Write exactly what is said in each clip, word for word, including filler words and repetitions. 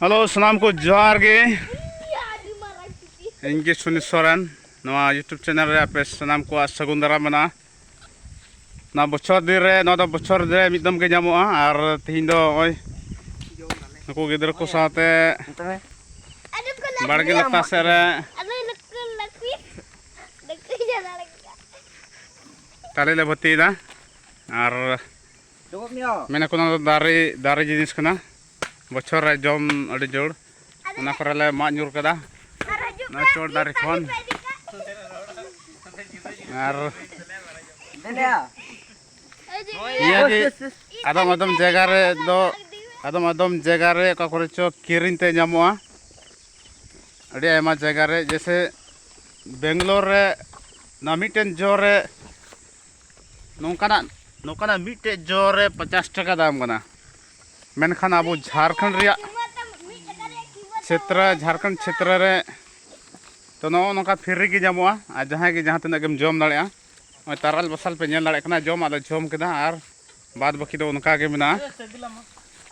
Hello, ᱥᱟᱱᱟᱢ ᱠᱚ ᱡᱚᱦᱟᱨ ᱜᱮ᱾ ᱤᱧ ᱜᱮ ᱥᱩᱱᱤ ᱥᱚᱨᱮᱱ᱾ ᱱᱚᱣᱟ YouTube ᱪᱮᱱᱮᱞ ᱨᱮ ᱟᱯᱮ ᱥᱟᱱᱟᱢ ᱠᱚᱣᱟᱜ ᱥᱟᱹᱜᱩᱱ ᱫᱟᱨᱟᱢ ᱢᱮᱱᱟᱜᱼᱟ᱾ ᱱᱚᱣᱟ ᱵᱚᱪᱷᱚᱨ ᱫᱤᱱ ᱨᱮ, ᱱᱚᱣᱟ ᱫᱚ ᱵᱚᱪᱷᱚᱨ ᱨᱮ ᱢᱤᱫ ᱫᱚᱢ ᱜᱮ ᱧᱟᱢᱚᱜᱼᱟ᱾ ᱟᱨ ᱛᱮᱦᱮᱧ ᱫᱚ ᱱᱚᱜᱼᱚᱭ ᱱᱩᱠᱩ ᱜᱤᱫᱽᱨᱟᱹ ᱠᱚ ᱥᱟᱶᱛᱮ ᱵᱟᱲᱜᱮ ᱞᱟᱛᱟᱨ ᱥᱮᱫ ᱨᱮ ᱛᱟᱞᱮ ᱞᱮ ᱵᱷᱟᱹᱛᱤᱭᱮᱫᱟ᱾ ᱟᱨ ᱢᱮᱱᱟᱠᱚ ᱱᱚᱣᱟ ᱫᱚ ᱫᱟᱨᱮ, ᱫᱟᱨᱮ ᱡᱤᱱᱤᱥ ᱠᱟᱱᱟ, ᱵᱚᱪᱷᱚᱨ ᱨᱮ ᱡᱚᱢ ᱟᱹᱰᱤ ᱡᱳᱨ᱾ ᱚᱱᱟ ᱠᱚᱨᱮ ᱞᱮ ᱢᱟᱜ ᱧᱩᱨ ᱠᱟᱫᱟ, ᱱᱚᱣᱟ ᱪᱚᱴ ᱫᱟᱨᱮ ᱠᱷᱚᱱ᱾ ᱟᱨ ᱱᱤᱭᱟᱹ ᱜᱮ ᱟᱫᱚᱢ ᱟᱫᱚᱢ ᱡᱟᱭᱜᱟ ᱨᱮ ᱫᱚ, ᱟᱫᱚᱢ ᱟᱫᱚᱢ ᱡᱟᱭᱜᱟ ᱨᱮ ᱚᱠᱟ ᱠᱚᱨᱮ ᱪᱚ ᱠᱤᱨᱤᱧ ᱛᱮ ᱧᱟᱢᱚᱜᱼᱟ᱾ ᱟᱹᱰᱤ ᱟᱭᱢᱟ ᱡᱟᱭᱜᱟ ᱨᱮ, ᱡᱮᱭᱥᱮ ᱵᱮᱝᱜᱟᱞᱳᱨ ᱨᱮ ᱱᱚᱣᱟ ᱢᱤᱫᱴᱮᱱ ᱡᱚ ᱨᱮ ᱱᱚᱝᱠᱟᱱᱟᱜ, ᱱᱚᱝᱠᱟᱱᱟᱜ ᱢᱤᱫᱴᱮᱡ ᱡᱚ ᱨᱮ ᱯᱚᱪᱟᱥ ᱴᱟᱠᱟ ᱫᱟᱢ ᱠᱟᱱᱟ᱾ ᱢᱮᱱᱠᱷᱟᱱ ᱟᱵᱚ ᱡᱷᱟᱲᱠᱷᱚᱸᱰ ᱨᱮᱭᱟᱜ ᱪᱷᱮᱛᱨᱚ, ᱡᱷᱟᱲᱠᱷᱚᱸᱰ ᱪᱷᱮᱛᱨᱚ ᱨᱮ ᱛᱚ ᱱᱚᱜᱼᱚ ᱱᱚᱝᱠᱟ ᱯᱷᱨᱤ ᱜᱮ ᱧᱟᱢᱚᱜᱼᱟ᱾ ᱟᱨ ᱡᱟᱦᱟᱸᱭ ᱜᱮ ᱡᱟᱦᱟᱸ ᱛᱤᱱᱟᱹᱜ ᱜᱮᱢ ᱡᱚᱢ ᱫᱟᱲᱮᱭᱟᱜᱼᱟ᱾ ᱱᱚᱜᱼᱚᱭ ᱛᱟᱨᱟᱞ ᱵᱟᱥᱟᱞ ᱯᱮ ᱧᱮᱞ ᱫᱟᱲᱮᱭᱟᱜ ᱠᱟᱱᱟ, ᱡᱚᱢᱟᱜ ᱞᱮ ᱡᱚᱢ ᱠᱮᱫᱟ ᱟᱨ ᱵᱟᱫ ᱵᱟᱹᱠᱤ ᱫᱚ ᱚᱱᱠᱟ ᱜᱮ ᱢᱮᱱᱟᱜᱼᱟ᱾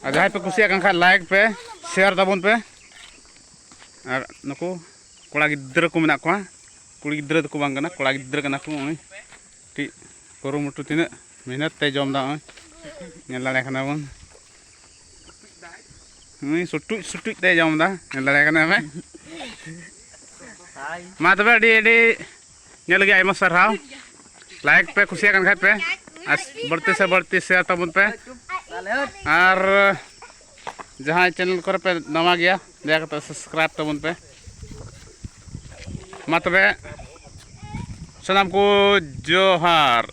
ᱟᱨ ᱡᱟᱦᱟᱸᱭ ᱯᱮ ᱠᱩᱥᱤᱭᱟᱜ ᱠᱟᱱ ᱠᱷᱟᱱ ᱞᱟᱭᱤᱠ ᱯᱮ, ᱥᱮᱭᱟᱨ ᱛᱟᱵᱚᱱ ᱯᱮ᱾ ᱟᱨ ᱱᱩᱠᱩ ᱠᱚᱲᱟ ᱜᱤᱫᱽᱨᱟᱹ ᱠᱚ ᱢᱮᱱᱟᱜ ᱠᱚᱣᱟ, ᱠᱩᱲᱤ ᱜᱤᱫᱽᱨᱟᱹ ᱫᱚᱠᱚ ᱵᱟᱝ ᱠᱟᱱᱟ, ᱠᱚᱲᱟ ᱜᱤᱫᱽᱨᱟᱹ ᱠᱟᱱᱟ ᱠᱚ᱾ ᱱᱚᱜᱼᱚᱭ ᱠᱟᱹᱴᱤᱡ ᱠᱩᱨᱩᱢᱩᱴᱩ ᱛᱤᱱᱟᱹᱜ ᱢᱮᱦᱱᱚᱛ ᱛᱮ ᱡᱚᱢ ᱮᱫᱟ, ᱱᱚᱜᱼᱚᱭ ᱧᱮᱞ ᱫᱟᱲᱮᱭᱟᱜ ᱠᱟᱱᱟ ᱵᱚᱱ᱾ ᱱᱩᱭ ᱥᱩᱴᱩᱡ ᱥᱩᱴᱩᱡ ᱛᱮ ᱡᱚᱢ ᱮᱫᱟ, ᱧᱮᱞ ᱫᱟᱲᱮᱭᱟᱜ ᱠᱟᱱᱟ ᱯᱮ᱾ ᱢᱟ ᱛᱚᱵᱮ ᱟᱹᱰᱤ ᱟᱹᱰᱤ ᱧᱮᱞ ᱞᱟᱹᱜᱤᱫ ᱟᱭᱢᱟ ᱥᱟᱨᱦᱟᱣ᱾ ᱞᱟᱭᱤᱠ ᱯᱮ, ᱠᱩᱥᱤᱭᱟᱜ ᱠᱟᱱ ᱠᱷᱟᱡ ᱯᱮ, ᱟᱨ ᱵᱟᱹᱲᱛᱤ ᱥᱮ ᱵᱟᱹᱲᱛᱤ ᱥᱮᱭᱟᱨ ᱛᱟᱵᱚᱱ ᱯᱮ᱾ ᱟᱨ ᱡᱟᱦᱟᱸᱭ ᱪᱮᱱᱮᱞ ᱠᱚᱨᱮ ᱯᱮ ᱱᱟᱣᱟ ᱜᱮᱭᱟ, ᱫᱟᱭᱟ ᱠᱟᱛᱮ ᱥᱟᱵᱥᱠᱨᱟᱭᱤᱵ ᱛᱟᱵᱚᱱ ᱯᱮ᱾ ᱢᱟ ᱛᱚᱵᱮ ᱥᱟᱱᱟᱢ ᱠᱚ ᱡᱚᱦᱟᱨ᱾